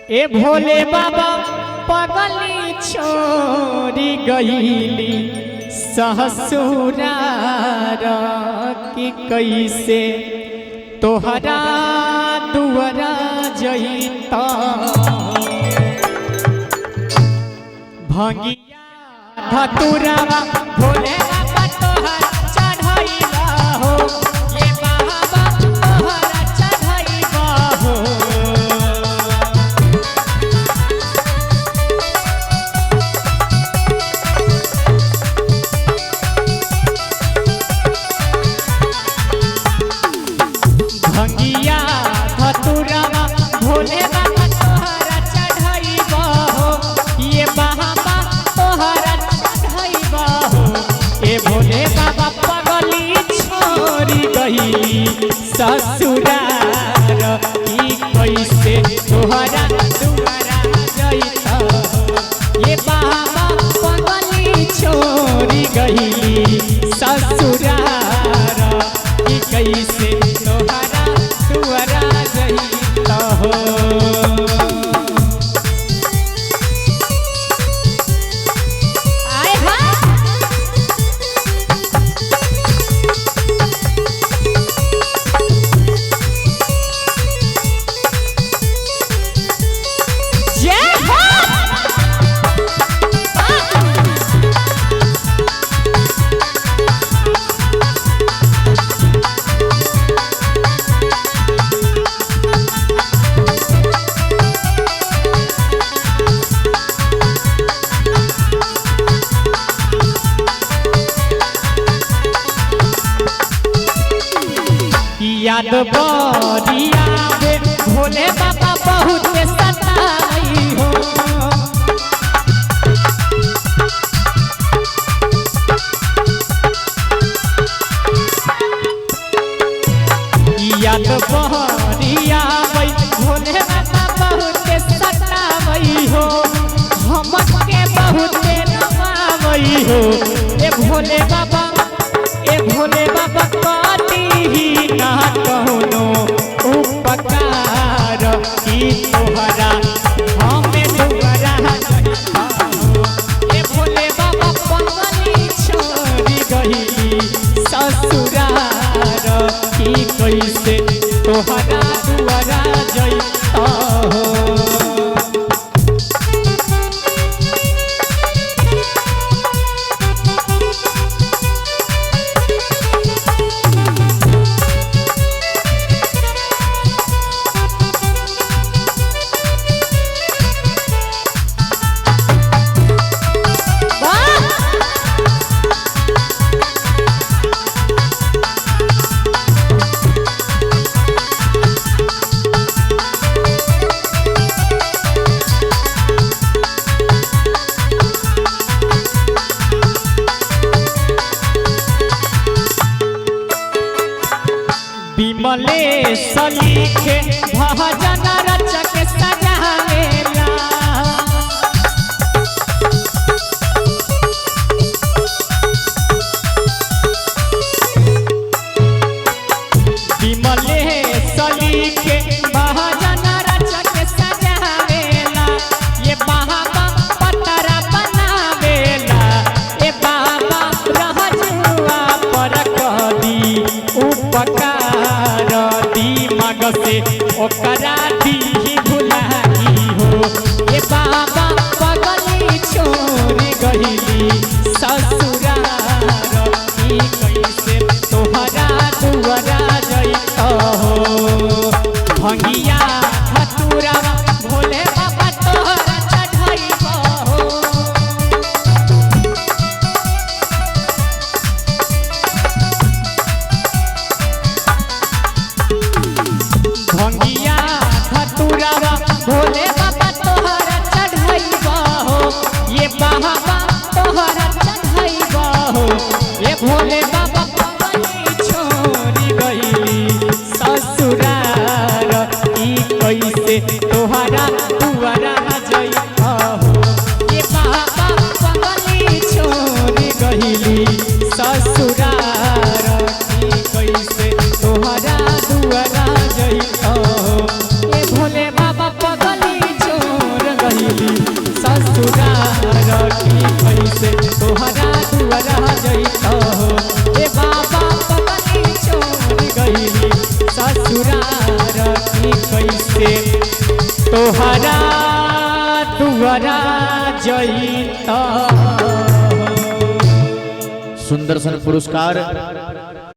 ए भोले बाबा पगली छोरी गईली ससुरार की कैसे तोहरा दुआरा जईता। भंगिया धतुरावा भोले बाबा तोहरा चढ़ैला हो, ये बाबा तोहरा चढ़ैला हो। भंगिया धतुरावा भोले बाबा तोहरा चढ़ैबा हो, ये बाबा तोहरा चढ़ैबा हो। ए भोले बाबा पगली छोरी गईली ससुरार की कैसे तोहरा दुआरा जइता हो। ये बाबा पगली छोरी गईली ससुरार की कैसे तोहरा दुआरा जइता हो। आए हाय। जय हो। याद बरिया रे भोले बाबा बहुत सताई हो। याद बरिया रे भोले बाबा बहुत सताई हो, हमके बहुत रमावई हो। ए भोले बाबा, ए भोले बाबा कटी ही ना कौनो उपकार की तोहरा हमें दुआरा जइता हो। ए भोले बाबा पगली छोड़ी गईली ससुरार की कैसे तोहरा दुआरा जइता हो। वाह। विमले सलीखे भजन रचक सजावेला। विमले सलीखे भजन रचक सजावेला, ये बाबा पतरा बनावेला। ए बाबा रहजुआ पर कदी उपकार दिमाग से ओकरा दीही भुलाई हो। ए बाबा पगली छोरी गईली ससुरार की कैसे तोहरा दुआरा जइता हो। भंगिया धतुरावा भोले बाबा तोहरा चढ़ैबा हो। भंगिया धतुरावा भोले बाबा तोहरा चढ़ैबा हो, ये बाबा तोहरा चढ़ैबा हो। ये भोले बाबा पगली छोरी गईली ससुरार की कैसे तोहरा दुआरा जइता हो। ये बाबा पगली छोरी गईली ससुरार की कैसे तोहरा दुआरा जइता हो। ए भोले बाबा पगली छोरी ससुरा रखी कैसे तोहरा दुआरा जईता। सुंदर सन पुरस्कार